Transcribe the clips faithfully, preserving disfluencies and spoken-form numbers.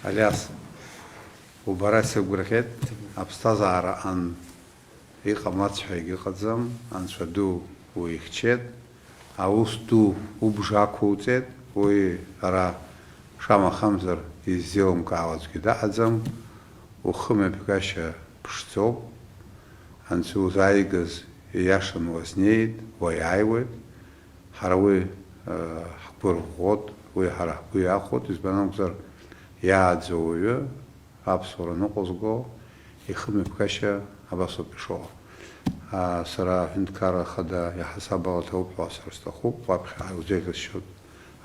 Алиас, убара сыгәырӷьеит, аԥсҭазаара ан иҟамлац ҳәа егьыҟаӡам, Анцәа ду уихьчеит, аус ду убжа ақәуҵеит, уи ара шамахамзар иззеилымкаауа аӡәгьы даҟаӡам, ухымҩаԥгашьа ԥшӡоуп, Анцәа узааигаз ииашаны уазнеит, уаиааиуеит, ҳара уи, э, ҳгәы рӷәӷәоит, уи ҳара ҳгәы иахәоит, избан акәзар, иааӡоу уаҩы, аԥсуара ныҟәызго, ихымҩаԥгашьа абас ауп ишыҟоу. Аа, сара аҳәынҭқарра ахада иаҳасаб ала ҭабуп ҳәа сара сҭахуп, уаԥхьа узеиӷьасшьоит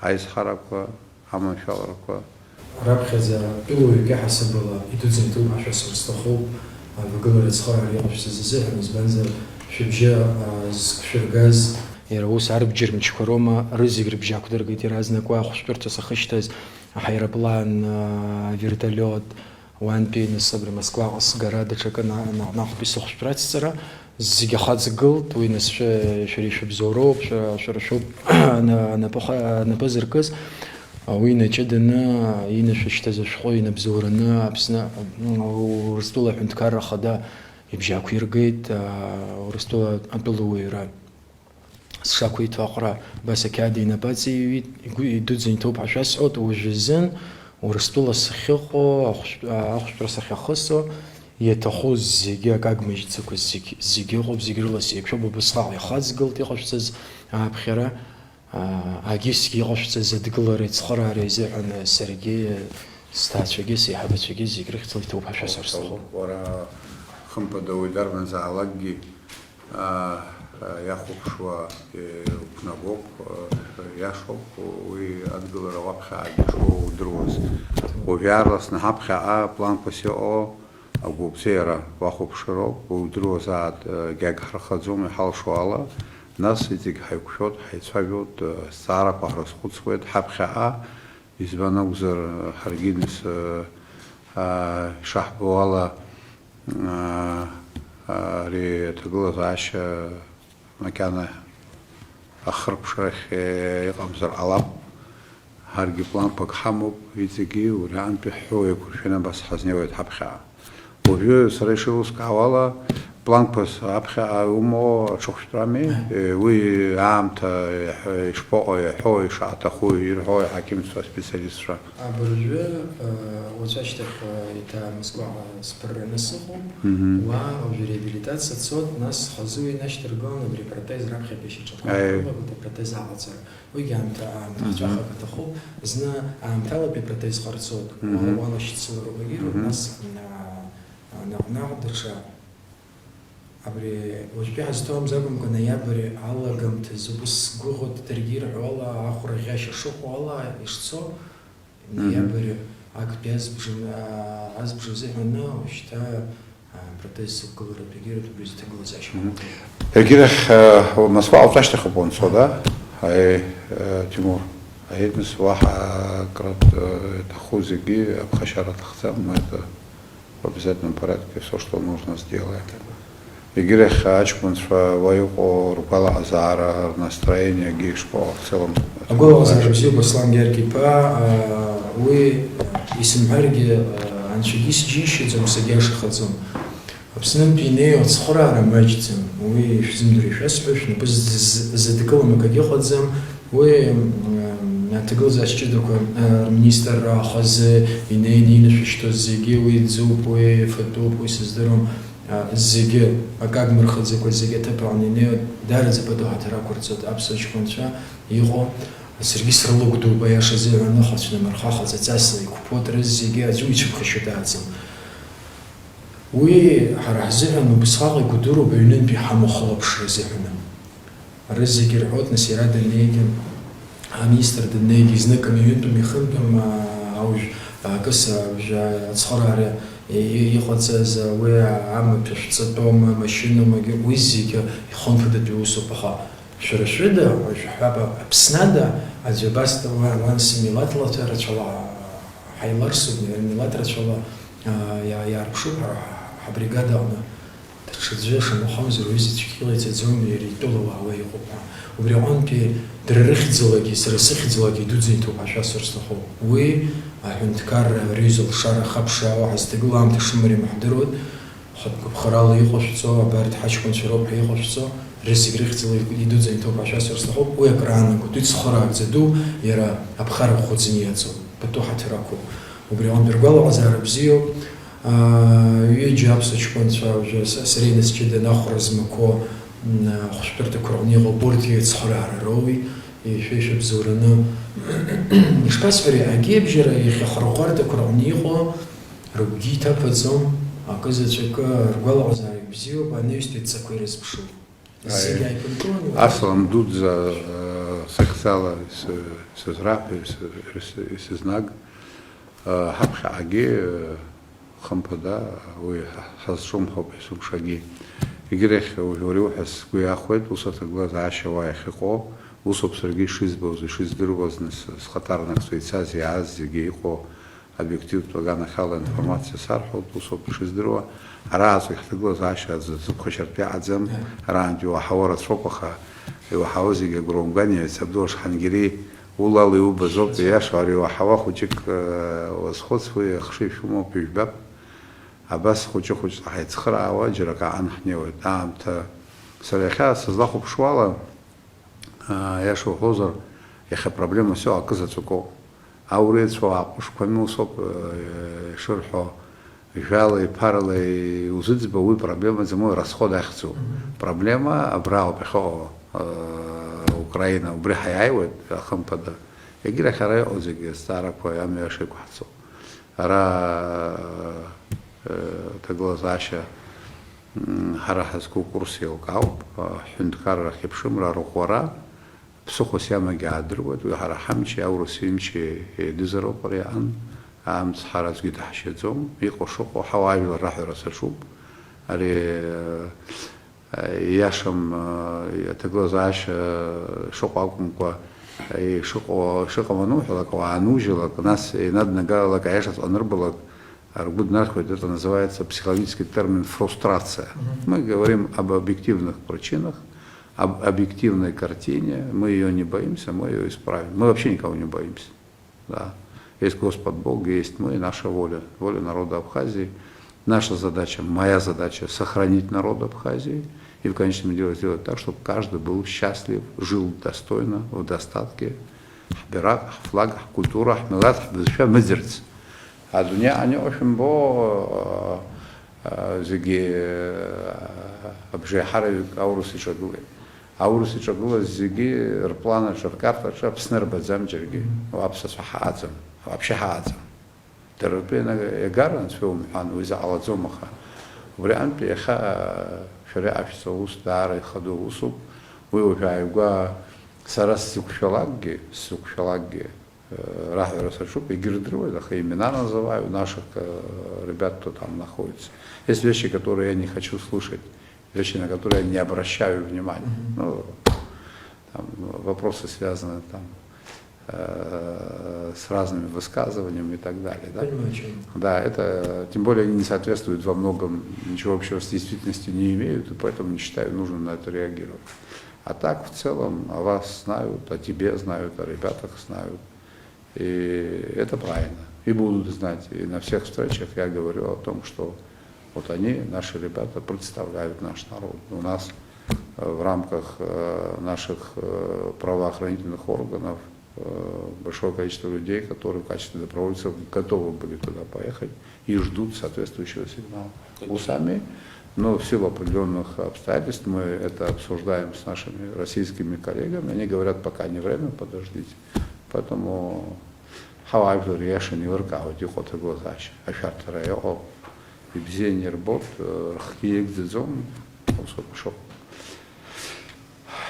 аизҳарақәа, аманшәаларақәа. Раԥхьаӡа тәылауаҩык иаҳасаб ала идуӡӡаны иҭоуп ҳәа шәасҳәар сҭахуп, авагылара ацхыраара иҟашәҵаз азыҳәан, избанзар, шәыбжьы, аа, зықәшәыргаз. Иара ус арбџьар мчқәа роума, рызегь рыбжьы ақәдыргеит, иаразнак уа ахәшәтәырҭа сахьышьҭаз, аҳаирплан, аа, авертолиот, уантәи нас абри Москваҟа сгара, даҽакы на-, на-, наҟтәи сыхәшәтәра ацҵара, зегь ахаҵгылт, уи нас шәа-, шәара ишәыбзоуроуп, шәара, шәара шәоуп ана-, анапы ха-, анапы зыркыз, уи инаҷыданы, инашәышьҭыз ашәҟәы инабзоураны Аԥсны, Урыстәыла аҳәынҭқарра ахада ибжьы ақәиргеит, Урыстәыла атәылауаҩра. Сшақәиҭу аҟара, убас ақьаад инапы аҵаиҩит, игәы идуӡӡан иҭоуп ҳәа шәасҳәоит, уажәазын Урыстәыла сахьыҟоу, ахәшә-, ахәшәтәра сахьахысо, иаҭаху зегьы, акы агмыжьцақәа зегь, зегь ыҟоуп, зегь рыла сеиқәшәоуп, убысҟак ихаҵгылт иҟашәҵаз аԥхьара, а, агьысгьы иҟашәҵаз адгылареи ацхыраареи азыҳәан саргьы, сҭаацәагьы, сеиҳабацәагьы зегь рыхьӡала иҭоуп ҳәа шәасҳәар сҭахуп. Уара, хымԥада, уаҩ дарбанзаалакгьы аа, иахәаԥшуа, е, уқәнагоуп, е, иашоуп, уи адгылара уаԥхьаҟагьы ишоу удыруаз. Уажә иаарласны ҳаԥхьаҟа планқәас иҟоу агәоуп, иара уахәаԥшыроуп, удыруазааит, е, гьаг ҳархаӡом иҳалшо ала, нас иҵегь ҳаиқәшәоит, ҳаицәажәоит, е, зҵаарақәа ҳрызхәыцуеит, ҳаԥхьаҟа, избан акәзар, ҳаргьы нас, е, а, ишаҳбо ала, аа, ари аҭагылазаашьа макьана ахыркәшарахь, э, иҟамзар ҟалап. Ҳаргьы планқәак ҳамоуп, иҵегьы уи аҟынтәи ҳҳәоу еиқәыршәаны абас ҳазнеиуеит ҳаԥхьаҟа. Уажәы сара ишеилыскаауа ала, планқәас аԥхьаҟа иумоу аҽыхәшәтәрами, э, уи аамҭа иаҳ-, ишԥаҟоу, иаҳәо, ишаҭаху, ирҳәо аҳақьымцәа, аспециалистцәа. Абыржәы, э, уаҵәы ашьҭахь, э, еиҭа Москваҟа сԥырраны сыҟоуп. Мгм. Уа уажәы реабилитациа цот, нас хазы уи инашьҭаргылан абри апротез раԥхьатәи шьаҿақәа Аи. Рылагоит апротез аҟаҵара. Уигьы аамҭа, аамҭа Мгм. Хҵәахак аҭахуп. Зны аамҭалатәи апротез ҟарҵоит, уа-, Мгм. Уалашьцылароуп егьироуп, Мгм. Нас, а, а, наҟ-наҟ даҽа. Абри уажәтәи ҳазҭоу амза акәымкәа, ноиабр алагамҭазы ус сгәыӷуеит, даргьы ирҳәо ала, ахәра ӷьашьа шыҟоу ала ишцо, Мгм. Ноиабр актәи азбжа, а, азбжа азыҳәаны уажәшьҭа, а, протез сықәгыларатәгьы убри зҭагылазаашьа Мгм. Ҳамоуп. Егьирахь, а, Москва уҵашьҭахьоуп уанцо, да? Аи, э, Тимур, аи, нас уаҳа акратә, э, иҭаху зегьы аԥхашьара аҭахӡам, мы это в обязательном порядке всё, что нужно, сделаем. Егьирахь аҷкәынцәа уа иҟоу ргәалаҟазаара, рнастроениагьы ишԥаҟоу в целом? Агәалаҟазаара бзиоуп, Аслан Гьаргь-иԥа, аа, уи исымҳәаргьы, аа, анцәагьы исџьеишьаӡом, сагьиашахаӡом. Аԥснынтәи инеиуа ацхыраара маҷӡам, уи шәзымдыруа ишәасҳәап, шәнапы з-, з-, зыдкылом акагьы ыҟаӡам, Уи, м, аҭагылазаашьа ҷыдақәа, а, рминистрра хазы инеины инышәышьҭуаз зегьы уи ӡуп, уи фатәуп, уи сыздыруам, а, зегьы акы агмырхаӡакәа зегьы аҭыԥ аҟны инеиуа даараӡа пату ҳаҭыр ақәырҵоит аԥсуа ҷкәынцәа иҟоу. Саргьы срылыгәдуп, аиаша азыҳәан, ыҟацә намырхахаӡа, ҵасла иқәԥоит, рызегьы аӡәы уицәыԥхашьо дааӡам. Уи ҳара ҳзыҳәан убысҟак игәадуроуп аҩнынтәи ҳамахәлаԥшра азыҳәан. Рызегьы ирҳәоит, нас, иара даннеигьы, аминистр даннеигьы, знык ҩынтәым, ихынтәым, аа, аужә, акыс, аужә ацхыраара и-, и-, иҟаҵаз, уи амаҭәа шәҵатәома, машьынамагьы, уи зегьы ихымԥадатәи усуп, аха шәара шәыда, уажә шәҳәап, Аԥснада аӡәы абас уа-, уанс милаҭла рацәала ҳаиларсуп, милаҭ рацәала, аа, иа-, иаарԥшуп ҳара ҳабригада аҟны. Ҽаӡәы шамахамзар уҩыза цәгьала иҵаӡом, иара итәыла уаауа иҟоуп ҳәа. Убри аҟынтәи дара рыхьӡалагьы, сара сыхьӡалагьы идуӡӡа иҭоуп ҳәа шәасҳәар сҭахуп. Уи аҳәынҭқарра, рҩыза лшара ахаԥшаауа ҳазҭагыла аамҭа шымариам ҳдыруеит. Хатә гәаԥхарала иҟашәҵо, абарҭ ҳаҷкәынцәа роуп ҳәа иҟашәҵо, рызегь рыхьӡала идуӡӡа иҭоуп ҳәа шәасҳәар сҭахуп. Уи акраанагоит, уи цхыраагӡа ду, иара аԥхара ӷәӷәаӡа иаҵоуп, пату ҳаҭыр ақәуп. Убри аҟынтә ргәалаҟазаара бзиоуп. Аа, ҩыџьа аԥсуа ҷкәынцәа уажәы с-, сара инаскьыда анахәра змақәо, м, ахәшәтәырҭақәа рҟны иҟоуп, урҭгьы ацхыраара роуеит, ишәеишәа бзоураны. Ишԥасҳәари, агьебжьара иахьа ахырӷәӷәарҭақәа рҟны иҟоу рыгәгьы иҭаԥаӡом, акы заҵәыкы ргәалаҟазаара бзиоуп, анаҩстәи адҵақәа ирызԥшуп. Зегь ааиԥынтәыланы. Аслан дуӡӡа, э, сахьӡала ис-, сызраҳәа, ис-, ис-, исызнаг, э, ҳаԥхьаҟагьы, э, хымԥада, уи ҳазҿлымҳауп есымшагьы. Егьырахь, уажә уара иуҳәаз сгәы иахәеит, ус аҭагылазаашьа уа иахьыҟоу, усоуп саргьы ишызбоз, ишыздыруаз, нас схаҭарнакцәа ицаз, иааз зегьы иҟоу, обиективтә аганахьала информациа сарҳәоит, усоуп ишыздыруа. Арааҵәҟьа иахьҭагылазаашьа аӡә дзықәхашьартә иҟаӡам, арантәи иуаҳауа рацәоуп, аха иуаҳауа зегьы агәра умган, иаҩс Абдул Ашҳангьери улала иубаз ауп, иашоу, ари иуаҳауа хәыҷык, э, уазхәыц, уи ахшыҩ шәымоуп, ижәбап. Абас хәыҷы-хәыҷла ҳаицхыраауа, џьара акы аан ҳнеиуеит. Аамҭа, сара иахьа сызлахәаԥшуала, аа, иаша уҳәозар, иахьа проблема всё акы заҵәык ауп. Ауреицәа уааҟәышқәами усоуп, э, ишырҳәо, жәала, иԥарала иузыӡбо, уи проблемаӡам, уи расход ахьӡуп. Мгм. Проблема абра ауп иахьыҟоу, э, Украина, убри ҳаиааиуеит, ахымԥада. Егьирахь ара иҟоу зегьы азҵаарақәа амҩа иаша иқәҳҵо. Ара, э, аҭагылазаашьа, м, ҳара ҳазку курс еилкаауп, а, ҳҳәынҭқарра ахьыԥшымра арӷәӷәара, ԥсыхәас иамагьы аадыруеит, уи ҳара ҳамчи, аурыс имчи еидызароуп ари аан, амц ҳара аӡәгьы даҳшьаӡом, иҟоу шыҟоу, ҳауаажәлар раҳәара саҿуп, ари, э, Ииашам, аҭагылазаашьа шыҟоу акәымкәа, ишыҟоу, шыҟам ануҳәалак, уаанужьлак, нас инаднагалалак, аиашаҵәҟьа анырбалак, ргәы днархьуеит, это называется психологический термин фрустрация. Мгм. Мы говорим об объективных причинах, об объективной картине, мы её не боимся, мы её исправим. Мы вообще никого не боимся. Да. Есть Господь Бог, есть мы, наша воля, воля народа Абхазии. Наша задача, моя задача — сохранить народ Абхазии и в конечном итоге сделать так, чтобы каждый был счастлив, жил достойно, в достатке. Ҳбираҟ, ҳфлаг, ҳкультура, ҳмилаҭ, ҳбызшәа мыӡырц. Адунеи аниҟәашәымбо, э, э, зегьы, э, абжеиҳараҩык аурыс иҿагылеит. Аурыс иҿагылаз зегьы рплан аҿы, ркарҭаҿы Аԥсны рбаӡам џьаргьы. Уа аԥсацәа ҳааӡам, вообще ҳааӡам. Дара ртәы иана-, иагара анцәа иумҳәан, уи заҟалаӡом, аха убри аҟынтә иахьа, шәара иҟашәҵо аус даара ихадоу усуп. Уи уажә ааигәа сара сзықәшәалакгьы, сзықәшәалакгьы, э, раҳәара саҿуп, егьырдыруеит, аха имена называю наших, э, ребят, кто там находится. Есть вещи, которые я не хочу слушать, вещи, на которые я не обращаю внимания. Мгм. Ну, там вопросы связаны там, э, с разными высказываниями и так далее, да? Понимаю, о чём. Да, это, тем более, они не соответствуют во многом, ничего общего с действительностью не имеют, и поэтому не считаю нужным на это реагировать. А так, в целом, о вас знают, о тебе знают, о ребятах знают. И это правильно. И будут знать. И на всех встречах я говорю о том, что вот они, наши ребята, представляют наш народ. У нас, э, в рамках, э, наших, э, правоохранительных органов, э, большое количество людей, которые в качестве добровольцев готовы были туда поехать и ждут соответствующего сигнала. Усами, но в силу определённых обстоятельств мы это обсуждаем с нашими российскими коллегами. Они говорят: «Пока не время, подождите». Поэтому ҳауаажәлар иашаны еилыркаауеит иҟоу аҭагылазаашьа. Ашәарҭара иҟоуп, ибзианы ирбоит, рхгьы еигӡаӡом, усоуп ишыҟоу.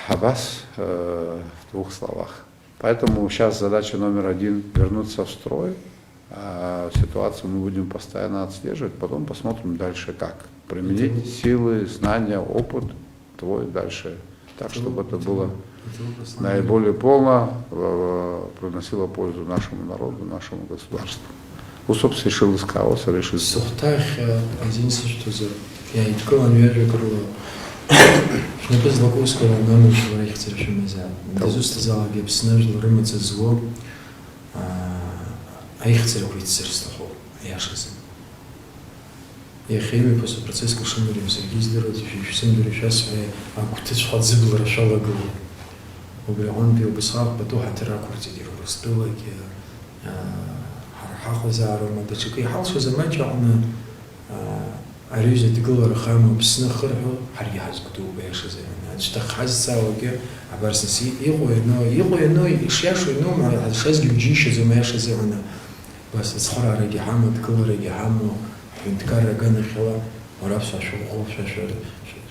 Абас, э, в двух словах. Поэтому сейчас задача номер один — вернуться в строй. А ситуацию мы будем постоянно отслеживать, потом посмотрим дальше как. Применить силы, знания, опыт твой дальше. Так, чтобы это было наиболее полно, э, приносило пользу нашему народу, нашему государству. Усоуп сара ишеилыскаауа, сара ишызбо. Сыхәҭаахь, э, азин сышәҭозар, Иааидкылан ҩажәак рыла, шәнапы злаку усқәа рыла аманшәалара ихьӡара шәымазаап. Дызусҭазаалакгьы Аԥсны ажәлар рымаҵ зуо, аа, аихьӡарақәа иццар сҭахуп, аиашазы. Иахьа имҩаԥысуа процесск ушымариам саргьы издыруеит, ишәзымдыруа шәасҳәа, агәҭыҵәҟьа ӡыблара шәалагылоуп. Убри аҟынтәи убасҟак пату ҳаҭыр ақәырҵеит Урыстәылагьы, аа, ҳара ҳахәызаароума, даҽакы иҳалшоз амаҷ аҟны, аа, ари аҩыза дгылара хамоу Аԥсны ахырҳәо, ҳаргьы ҳазгәдууп, аиашазы ҳәа. Аӡә дахьҳазҵаауагьы, абар сас и-, иҟоу иану, иҟоу иану, ишиашоу иану, ма ҳазшазгьы уџьишьаӡом, аиашазы ҳәа. Убас ацхыраарагьы ҳамоу, адкыларагьы ҳамоу, ҳҳәынҭқарра аганахьала, уара аԥсуаа шәыӷәӷәоуп, шәа, шәа,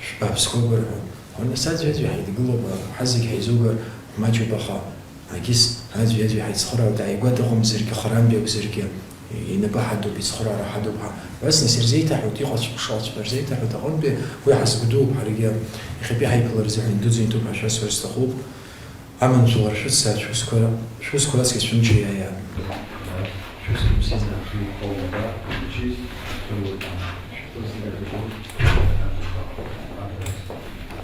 шәбааԥсқәоуп рҳәон. Уара нас аӡәи-аӡәи ҳаидгылоуп, ҳазегь ҳаизугар маҷуп, аха агьыс аӡәи-аӡәи ҳаицхыраауеит, ааигәа дыҟамзаргьы, харантәи акәзаргьы, инапы ҳадуп, ицхыраара ҳадуп ҳәа. Убас нас ирзеиҭаҳәоит, иҟаҵәҟьоу шыҟаҵәҟьоу рзеиҭаҳәоит аҟынтәи, уи ҳазгәдууп ҳаргьы. Иахьатәи ҳаиԥыларазы ҳәа индәыӡ иҭоуп ҳәа шәасҳәар сҭахуп. Аманшәалара шәыцзааит, шәусқәа, шәусқәа раҵкыс шәымч иаиааит. Шәусқәа ԥсыӡаа шәыҩхоума, шәымчыз, шәыруаӡам.